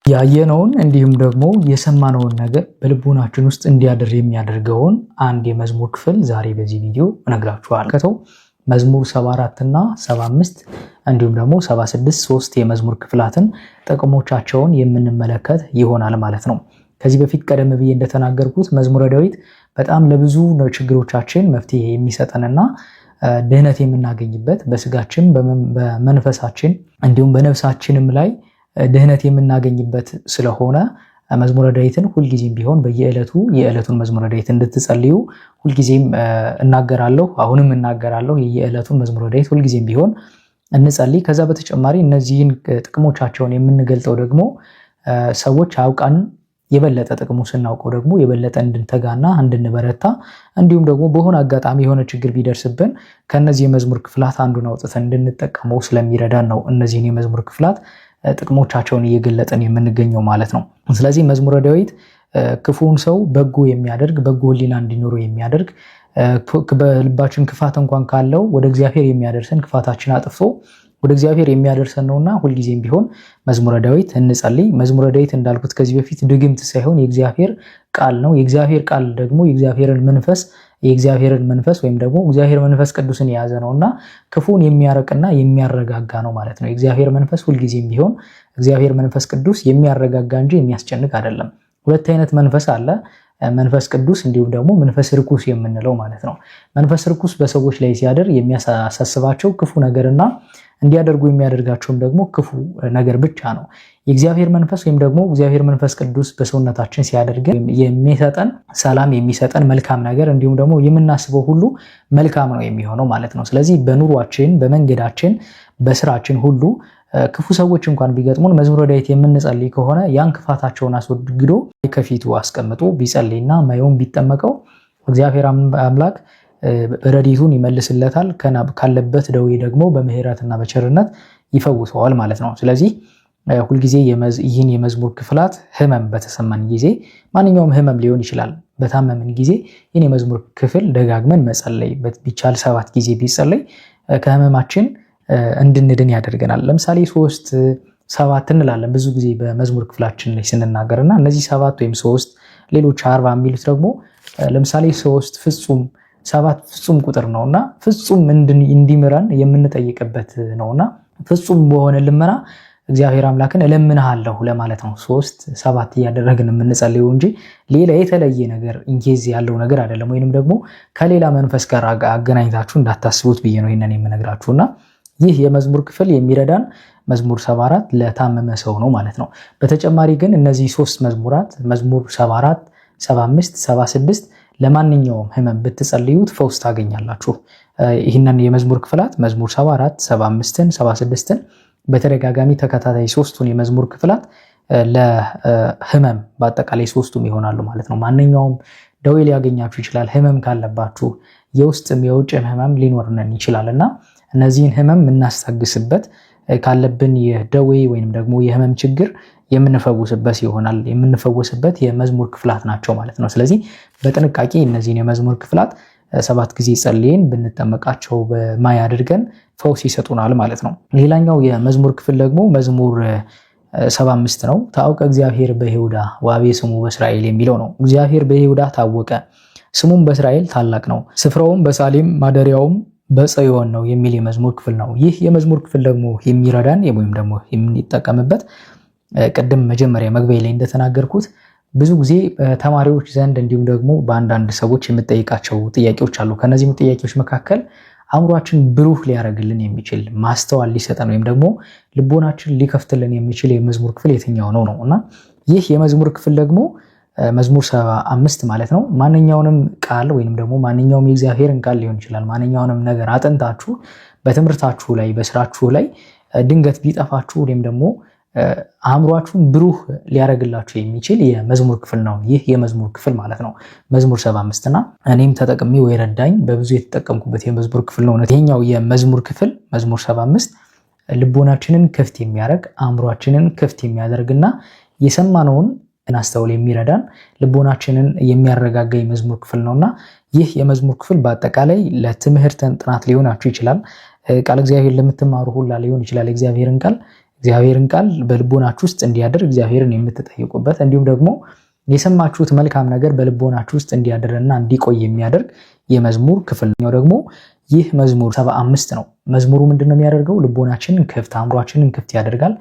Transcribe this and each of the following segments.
ያየነውን እንዲሁም ደግሞ የሰማነውን ነገር በልቦናችን ውስጥ እንዲያድር የሚያደርገውን አንድ የመዝሙር ክፍል ዛሬ በዚህ ቪዲዮ እነግራችኋለሁ። ከተው መዝሙር 74 እና 75 እንዲሁም ደግሞ 76 ሶስት የመዝሙር ክፍላትን ጥቅሞቻቸውን የምንመለከት ይሆናል ማለት ነው። ከዚህ በፊት ቀደም ብዬ እንደተናገርኩት መዝሙረ ዳዊት በጣም ለብዙ ችግሮቻችን መፍትሄ የሚሰጠንና ድህነት የምናገኝበት በስጋችን በመንፈሳችን እንዲሁም በነፍሳችንም ላይ ድህነት የምናገኝበት ስለሆነ መዝሙረ ዳዊትን ሁልጊዜም ቢሆን በየዕለቱ የዕለቱን መዝሙረ ዳዊት እንድትጸልዩ ሁልጊዜም እናገራለሁ። አሁንም እናገራለሁ። የየዕለቱን መዝሙረ ዳዊት ሁልጊዜም ቢሆን እንጸልይ። ከዛ በተጨማሪ እነዚህን ጥቅሞቻቸውን የምንገልጠው ደግሞ ሰዎች አውቀን የበለጠ ጥቅሙ ስናውቀው ደግሞ የበለጠ እንድንተጋና እንድንበረታ እንዲሁም ደግሞ በሆነ አጋጣሚ የሆነ ችግር ቢደርስብን ከእነዚህ የመዝሙር ክፍላት አንዱን አውጥተን እንድንጠቀመው ስለሚረዳን ነው እነዚህን የመዝሙር ክፍላት ጥቅሞቻቸውን እየገለጥን የምንገኘው ማለት ነው። ስለዚህ መዝሙረ ዳዊት ክፉውን ሰው በጎ የሚያደርግ፣ በጎ ሕሊና እንዲኖረው የሚያደርግ፣ በልባችን ክፋት እንኳን ካለው ወደ እግዚአብሔር የሚያደርሰን፣ ክፋታችን አጥፍቶ ወደ እግዚአብሔር የሚያደርሰን ነውና ሁልጊዜም ቢሆን መዝሙረ ዳዊት እንጸልይ። መዝሙረ ዳዊት እንዳልኩት ከዚህ በፊት ድግምት ሳይሆን የእግዚአብሔር ቃል ነው። የእግዚአብሔር ቃል ደግሞ የእግዚአብሔርን መንፈስ ወይም ደግሞ እግዚአብሔር መንፈስ ቅዱስን የያዘ ነውና ክፉን የሚያረቅና የሚያረጋጋ ነው ማለት ነው። የእግዚአብሔር መንፈስ ሁልጊዜም ቢሆን እግዚአብሔር መንፈስ ቅዱስ የሚያረጋጋ እንጂ የሚያስጨንቅ አይደለም። ሁለት አይነት መንፈስ አለ። መንፈስ ቅዱስ እንዲሁም ደግሞ መንፈስ ርኩስ የምንለው ማለት ነው። መንፈስ ርኩስ በሰዎች ላይ ሲያድር የሚያሳስባቸው ክፉ ነገርና እንዲያደርጉ የሚያደርጋቸውም ደግሞ ክፉ ነገር ብቻ ነው። የእግዚአብሔር መንፈስ ወይም ደግሞ እግዚአብሔር መንፈስ ቅዱስ በሰውነታችን ሲያደርገን የሚሰጠን ሰላም፣ የሚሰጠን መልካም ነገር እንዲሁም ደግሞ የምናስበው ሁሉ መልካም ነው የሚሆነው ማለት ነው። ስለዚህ በኑሯችን፣ በመንገዳችን፣ በስራችን ሁሉ ክፉ ሰዎች እንኳን ቢገጥሙን መዝሙረ ዳዊት የምንጸልይ ከሆነ ያን ክፋታቸውን አስወግዶ ከፊቱ አስቀምጦ ቢጸልይና ማየውን ቢጠመቀው እግዚአብሔር አምላክ ረድኤቱን ይመልስለታል። ካለበት ደዌ ደግሞ በምሕረትና በቸርነት ይፈውሰዋል ማለት ነው። ስለዚህ ሁልጊዜ ይህን የመዝሙር ክፍላት ህመም በተሰማን ጊዜ፣ ማንኛውም ህመም ሊሆን ይችላል፣ በታመምን ጊዜ ይህን የመዝሙር ክፍል ደጋግመን መጸለይ፣ ቢቻል 7 ጊዜ ቢጸለይ ከህመማችን እንድንድን ያደርገናል። ለምሳሌ 3፣ 7 እንላለን ብዙ ጊዜ በመዝሙር ክፍላችን ላይ ስንናገር። እና እነዚህ 7 ወይም 3፣ ሌሎች 40 የሚሉት ደግሞ ለምሳሌ 3 ፍጹም፣ 7 ፍጹም ቁጥር ነውና ፍጹም እንዲምረን የምንጠይቅበት ነውና ፍጹም በሆነ ልመና እግዚአብሔር አምላክን እለምንሃለሁ ለማለት ነው። 3፣ 7 እያደረግን የምንጸልየው እንጂ ሌላ የተለየ ነገር in case ያለው ነገር አይደለም። ወይንም ደግሞ ከሌላ መንፈስ ጋር አገናኝታችሁ እንዳታስቡት ብዬ ነው ይሄንን የምነግራችሁና ይህ የመዝሙር ክፍል የሚረዳን መዝሙር 74 ለታመመ ሰው ነው ማለት ነው። በተጨማሪ ግን እነዚህ ሶስት መዝሙራት መዝሙር 74፣ 75፣ 76 ለማንኛውም ህመም ብትጸልዩት ፈውስ ታገኛላችሁ። ይህንን የመዝሙር ክፍላት መዝሙር 74፣ 75ን፣ 76ን በተደጋጋሚ ተከታታይ ሶስቱን የመዝሙር ክፍላት ለህመም በአጠቃላይ ሶስቱም ይሆናሉ ማለት ነው። ማንኛውም ደዌ ሊያገኛችሁ ይችላል። ህመም ካለባችሁ የውስጥም የውጭም ህመም ሊኖርነን ይችላል እና እነዚህን ህመም የምናስታግስበት፣ ካለብን የደዌ ወይንም ደግሞ የህመም ችግር የምንፈውስበት ይሆናል። የምንፈወስበት የመዝሙር ክፍላት ናቸው ማለት ነው። ስለዚህ በጥንቃቄ እነዚህን የመዝሙር ክፍላት 7 ጊዜ ጸልየን ብንጠመቃቸው በማይ አድርገን ፈውስ ይሰጡናል ማለት ነው። ሌላኛው የመዝሙር ክፍል ደግሞ መዝሙር 75 ነው። ታውቀ እግዚአብሔር በይሁዳ ዋቤ ስሙ በእስራኤል የሚለው ነው። እግዚአብሔር በይሁዳ ታወቀ፣ ስሙም በእስራኤል ታላቅ ነው። ስፍራውም በሳሌም ማደሪያውም በጽዮን ነው የሚል የመዝሙር ክፍል ነው። ይህ የመዝሙር ክፍል ደግሞ የሚረዳን ወይም ደግሞ የምንጠቀምበት ቅድም መጀመሪያ መግቢያ ላይ እንደተናገርኩት ብዙ ጊዜ ተማሪዎች ዘንድ እንዲሁም ደግሞ በአንዳንድ ሰዎች የምጠይቃቸው ጥያቄዎች አሉ። ከነዚህም ጥያቄዎች መካከል አእምሯችን ብሩህ ሊያደርግልን የሚችል፣ ማስተዋል ሊሰጠን ወይም ደግሞ ልቦናችን ሊከፍትልን የሚችል የመዝሙር ክፍል የትኛው ነው ነው እና ይህ የመዝሙር ክፍል ደግሞ መዝሙር 75 ማለት ነው። ማንኛውንም ቃል ወይም ደግሞ ማንኛውም የእግዚአብሔርን ቃል ሊሆን ይችላል። ማንኛውንም ነገር አጥንታችሁ በትምህርታችሁ ላይ፣ በስራችሁ ላይ ድንገት ቢጠፋችሁ ወይም ደግሞ አእምሯችሁን ብሩህ ሊያደርግላችሁ የሚችል የመዝሙር ክፍል ነው። ይህ የመዝሙር ክፍል ማለት ነው መዝሙር 75። እና እኔም ተጠቅሜ ወይ ረዳኝ በብዙ የተጠቀምኩበት የመዝሙር ክፍል ነው። ይሄኛው የመዝሙር ክፍል መዝሙር 75 ልቦናችንን ክፍት የሚያደርግ፣ አእምሯችንን ክፍት የሚያደርግና የሰማነውን እናስተውል የሚረዳን፣ ልቦናችንን የሚያረጋጋ የመዝሙር ክፍል ነውና ይህ የመዝሙር ክፍል በአጠቃላይ ለትምህርት ጥናት ሊሆናችሁ ይችላል። ቃል እግዚአብሔር ለምትማሩ ሁላ ሊሆን ይችላል። እግዚአብሔርን ቃል እግዚአብሔርን ቃል በልቦናችሁ ውስጥ እንዲያድር እግዚአብሔርን የምትጠይቁበት እንዲሁም ደግሞ የሰማችሁት መልካም ነገር በልቦናችሁ ውስጥ እንዲያድርና እንዲቆይ የሚያደርግ የመዝሙር ክፍል ነው። ደግሞ ይህ መዝሙር 75 ነው። መዝሙሩ ምንድን ነው የሚያደርገው? ልቦናችንን ክፍት፣ አእምሯችንን ክፍት ያደርጋል።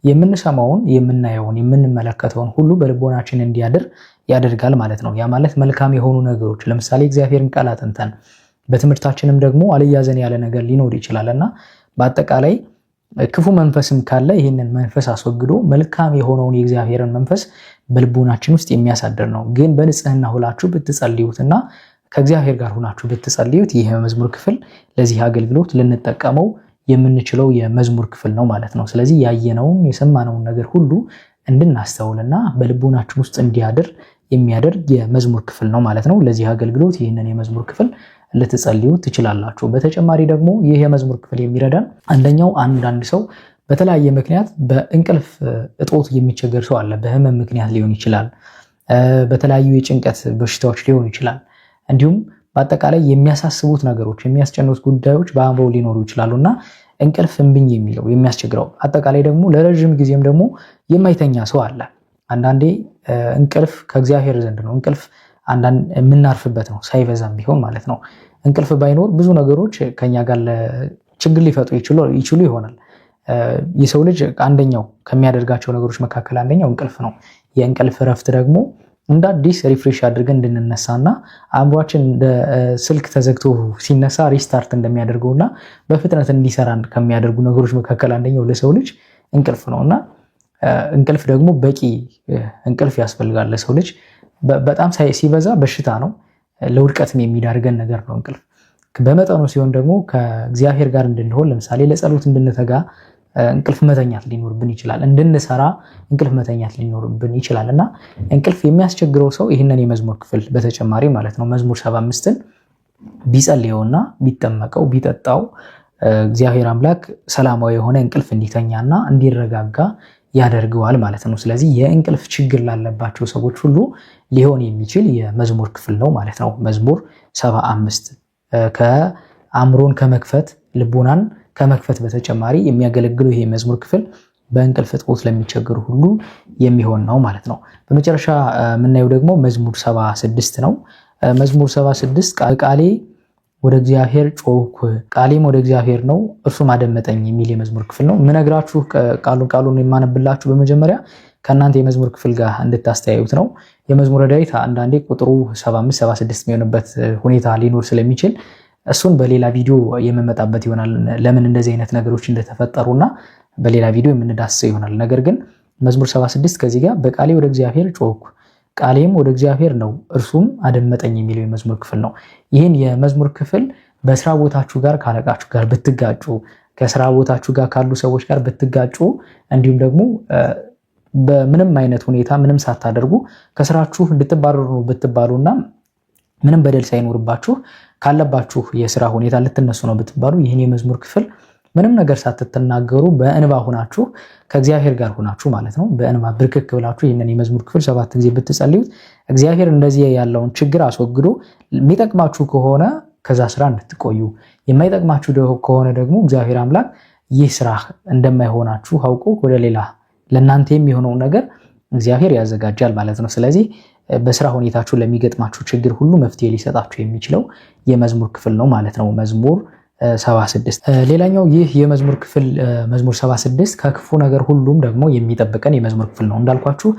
የምንሰማውን፣ የምናየውን፣ የምንመለከተውን ሁሉ በልቦናችን እንዲያድር ያደርጋል ማለት ነው። ያ ማለት መልካም የሆኑ ነገሮች ለምሳሌ እግዚአብሔርን ቃል አጥንተን በትምህርታችንም ደግሞ አልያዘን ያለ ነገር ሊኖር ይችላል እና በአጠቃላይ ክፉ መንፈስም ካለ ይህንን መንፈስ አስወግዶ መልካም የሆነውን የእግዚአብሔርን መንፈስ በልቦናችን ውስጥ የሚያሳድር ነው። ግን በንጽህና ሁላችሁ ብትጸልዩትና ከእግዚአብሔር ጋር ሁናችሁ ብትጸልዩት ይህ የመዝሙር ክፍል ለዚህ አገልግሎት ልንጠቀመው የምንችለው የመዝሙር ክፍል ነው ማለት ነው። ስለዚህ ያየነውን የሰማነውን ነገር ሁሉ እንድናስተውልና በልቦናችን ውስጥ እንዲያድር የሚያደርግ የመዝሙር ክፍል ነው ማለት ነው። ለዚህ አገልግሎት ይህንን የመዝሙር ክፍል ልትጸልዩ ትችላላችሁ። በተጨማሪ ደግሞ ይህ የመዝሙር ክፍል የሚረዳን አንደኛው አንዳንድ ሰው በተለያየ ምክንያት በእንቅልፍ እጦት የሚቸገር ሰው አለ። በህመም ምክንያት ሊሆን ይችላል። በተለያዩ የጭንቀት በሽታዎች ሊሆን ይችላል። እንዲሁም በአጠቃላይ የሚያሳስቡት ነገሮች፣ የሚያስጨንቁት ጉዳዮች በአእምሮ ሊኖሩ ይችላሉ እና እንቅልፍ እምብኝ የሚለው የሚያስቸግረው አጠቃላይ ደግሞ ለረዥም ጊዜም ደግሞ የማይተኛ ሰው አለ። አንዳንዴ እንቅልፍ ከእግዚአብሔር ዘንድ ነው። እንቅልፍ አንዳንድ የምናርፍበት ነው፣ ሳይበዛም ቢሆን ማለት ነው። እንቅልፍ ባይኖር ብዙ ነገሮች ከኛ ጋር ችግር ሊፈጡ ይችሉ ይሆናል። የሰው ልጅ አንደኛው ከሚያደርጋቸው ነገሮች መካከል አንደኛው እንቅልፍ ነው። የእንቅልፍ እረፍት ደግሞ እንደ አዲስ refresh አድርገን እንድንነሳና አእምሯችን እንደ ስልክ ተዘግቶ ሲነሳ restart እንደሚያደርገውና በፍጥነት እንዲሰራ ከሚያደርጉ ነገሮች መካከል አንደኛው ለሰው ልጅ እንቅልፍ ነው እና እንቅልፍ ደግሞ በቂ እንቅልፍ ያስፈልጋል ለሰው ልጅ። በጣም ሲበዛ በሽታ ነው፣ ለውድቀትም የሚዳርገን ነገር ነው እንቅልፍ። በመጠኑ ሲሆን ደግሞ ከእግዚአብሔር ጋር እንድንሆን ለምሳሌ ለጸሎት እንድንተጋ እንቅልፍ መተኛት ሊኖርብን ይችላል። እንድንሰራ እንቅልፍ መተኛት ሊኖርብን ይችላል እና እንቅልፍ የሚያስቸግረው ሰው ይህንን የመዝሙር ክፍል በተጨማሪ ማለት ነው መዝሙር 75ን ቢጸልየውና ቢጠመቀው ቢጠጣው እግዚአብሔር አምላክ ሰላማዊ የሆነ እንቅልፍ እንዲተኛና እንዲረጋጋ ያደርገዋል ማለት ነው። ስለዚህ የእንቅልፍ ችግር ላለባቸው ሰዎች ሁሉ ሊሆን የሚችል የመዝሙር ክፍል ነው ማለት ነው። መዝሙር 75 ከአእምሮን ከመክፈት ልቦናን ከመክፈት በተጨማሪ የሚያገለግለው ይሄ የመዝሙር ክፍል በእንቅልፍ እጦት ለሚቸገሩ ሁሉ የሚሆን ነው ማለት ነው። በመጨረሻ የምናየው ደግሞ መዝሙር 76 ነው። መዝሙር 76 ቃሌ ወደ እግዚአብሔር ጮህኩ፣ ቃሌም ወደ እግዚአብሔር ነው እርሱም አደመጠኝ የሚል የመዝሙር ክፍል ነው። የምነግራችሁ ቃሉን የማነብላችሁ በመጀመሪያ ከእናንተ የመዝሙር ክፍል ጋር እንድታስተያዩት ነው። የመዝሙረ ዳዊት አንዳንዴ ቁጥሩ 75 76 የሚሆንበት ሁኔታ ሊኖር ስለሚችል እሱን በሌላ ቪዲዮ የምመጣበት ይሆናል። ለምን እንደዚህ አይነት ነገሮች እንደተፈጠሩና በሌላ ቪዲዮ የምንዳስሰው ይሆናል። ነገር ግን መዝሙር 76 ከዚህ ጋር በቃሌ ወደ እግዚአብሔር ጮህኩ ቃሌም ወደ እግዚአብሔር ነው እርሱም አደመጠኝ የሚለው የመዝሙር ክፍል ነው። ይህን የመዝሙር ክፍል በስራ ቦታችሁ ጋር ካለቃችሁ ጋር ብትጋጩ፣ ከስራ ቦታችሁ ጋር ካሉ ሰዎች ጋር ብትጋጩ፣ እንዲሁም ደግሞ በምንም አይነት ሁኔታ ምንም ሳታደርጉ ከስራችሁ እንድትባረሩ ብትባሉና ምንም በደል ሳይኖርባችሁ ካለባችሁ የስራ ሁኔታ ልትነሱ ነው ብትባሉ ይህን የመዝሙር ክፍል ምንም ነገር ሳትተናገሩ በእንባ ሁናችሁ ከእግዚአብሔር ጋር ሁናችሁ ማለት ነው። በእንባ ብርክክ ብላችሁ ይህንን የመዝሙር ክፍል 7 ጊዜ ብትጸልዩት እግዚአብሔር እንደዚህ ያለውን ችግር አስወግዶ የሚጠቅማችሁ ከሆነ ከዛ ስራ እንድትቆዩ፣ የማይጠቅማችሁ ከሆነ ደግሞ እግዚአብሔር አምላክ ይህ ስራ እንደማይሆናችሁ አውቆ ወደ ሌላ ለእናንተ የሚሆነውን ነገር እግዚአብሔር ያዘጋጃል ማለት ነው። ስለዚህ በስራ ሁኔታችሁ ለሚገጥማችሁ ችግር ሁሉ መፍትሄ ሊሰጣችሁ የሚችለው የመዝሙር ክፍል ነው ማለት ነው። መዝሙር 76። ሌላኛው ይህ የመዝሙር ክፍል መዝሙር 76 ከክፉ ነገር ሁሉም ደግሞ የሚጠብቀን የመዝሙር ክፍል ነው። እንዳልኳችሁ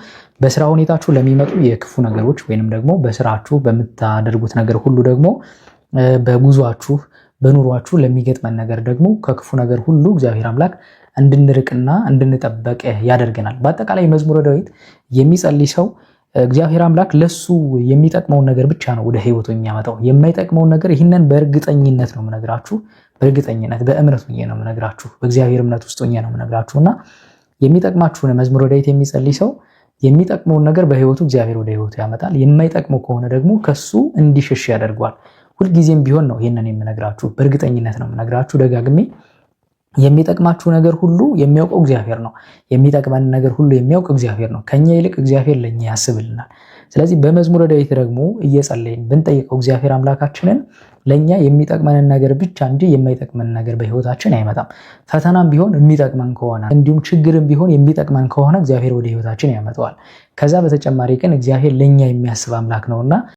በስራ ሁኔታችሁ ለሚመጡ የክፉ ነገሮች ወይንም ደግሞ በስራችሁ በምታደርጉት ነገር ሁሉ ደግሞ በጉዟችሁ በኑሯችሁ ለሚገጥመን ነገር ደግሞ ከክፉ ነገር ሁሉ እግዚአብሔር አምላክ እንድንርቅና እንድንጠበቅ ያደርገናል። በአጠቃላይ መዝሙረ ዳዊት የሚጸልይ ሰው እግዚአብሔር አምላክ ለሱ የሚጠቅመውን ነገር ብቻ ነው ወደ ህይወቱ የሚያመጣው። የማይጠቅመውን ነገር ይህንን በእርግጠኝነት ነው የምነግራችሁ፣ በእርግጠኝነት በእምነት ሆኜ ነው የምነግራችሁ፣ በእግዚአብሔር እምነት ውስጥ ሆኜ ነው የምነግራችሁ እና የሚጠቅማችሁን መዝሙረ ዳዊት የሚጸልይ ሰው የሚጠቅመውን ነገር በህይወቱ እግዚአብሔር ወደ ህይወቱ ያመጣል። የማይጠቅመው ከሆነ ደግሞ ከሱ እንዲሸሽ ያደርገዋል። ሁልጊዜም ቢሆን ነው ይህንን የምነግራችሁ፣ በእርግጠኝነት ነው የምነግራችሁ ደጋግሜ። የሚጠቅማችሁ ነገር ሁሉ የሚያውቀው እግዚአብሔር ነው። የሚጠቅመን ነገር ሁሉ የሚያውቅ እግዚአብሔር ነው። ከኛ ይልቅ እግዚአብሔር ለኛ ያስብልናል። ስለዚህ በመዝሙረ ዳዊት ደግሞ እየጸለይን ብንጠይቀው እግዚአብሔር አምላካችንን ለኛ የሚጠቅመንን ነገር ብቻ እንጂ የማይጠቅመን ነገር በህይወታችን አይመጣም። ፈተናም ቢሆን የሚጠቅመን ከሆነ እንዲሁም ችግርም ቢሆን የሚጠቅመን ከሆነ እግዚአብሔር ወደ ህይወታችን ያመጣዋል። ከዛ በተጨማሪ ግን እግዚአብሔር ለኛ የሚያስብ አምላክ ነውና